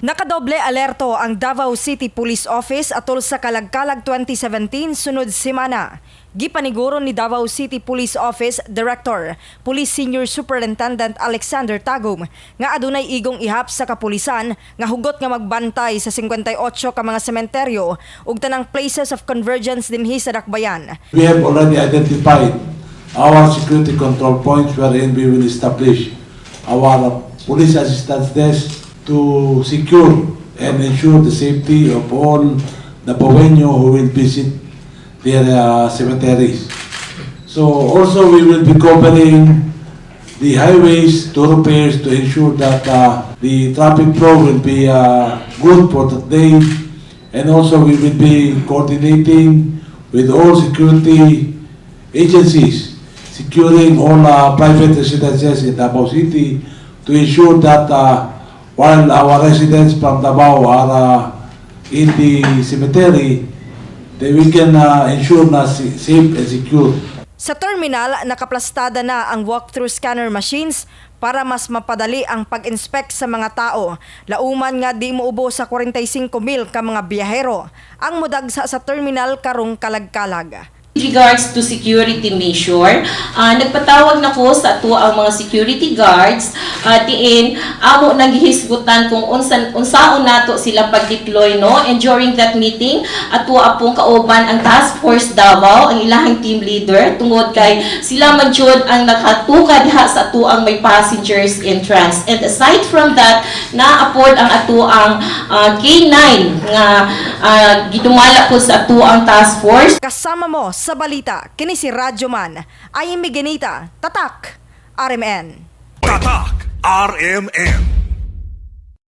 Nakadoble alerto ang Davao City Police Office atol sa Kalagkalag 2017 sunod semana. Gipaniguro ni Davao City Police Office Director, Police Senior Superintendent Alexander Tagum, nga adunay igong ihap sa kapulisan nga hugot nga magbantay sa 58 ka mga sementeryo ug tanang places of convergence dinhi sa Dakbayan. We have already identified our security control points wherein we will establish our police assistance desk to secure and ensure the safety of all the Dabawenyo who will visit their cemeteries. So also we will be covering the highways, thoroughfares, to ensure that the traffic flow will be good for the day. And also we will be coordinating with all security agencies, securing all private residences in Davao City to ensure that while our residents from Davao are in the cemetery, then we can ensure na safe and secure. Sa terminal, nakaplastada na ang walk-through scanner machines para mas mapadali ang pag-inspect sa mga tao. Lauman nga di muubo sa 45 mil ka mga biyahero ang mudagsa sa terminal karong Kalagkalag. With regards to security measure, nagpatawag na ko sa ato ang mga security guards, tiin amo nang gihisgutan kung unsan unsaon nato sila pag-deploy, no? And during that meeting, ato apong kauban ang Task Force Davao, ang ilahang team leader, tungod kay sila man jud ang nakatuka diha sa ato ang may passengers entrance. And aside from that, naapod ang ato ang K9 nga gidumala po sa ato ang task force. Kasama mo sa balita, kini si Radyo Man, ay Migenita, Tatak, RMN. Tatak RMN.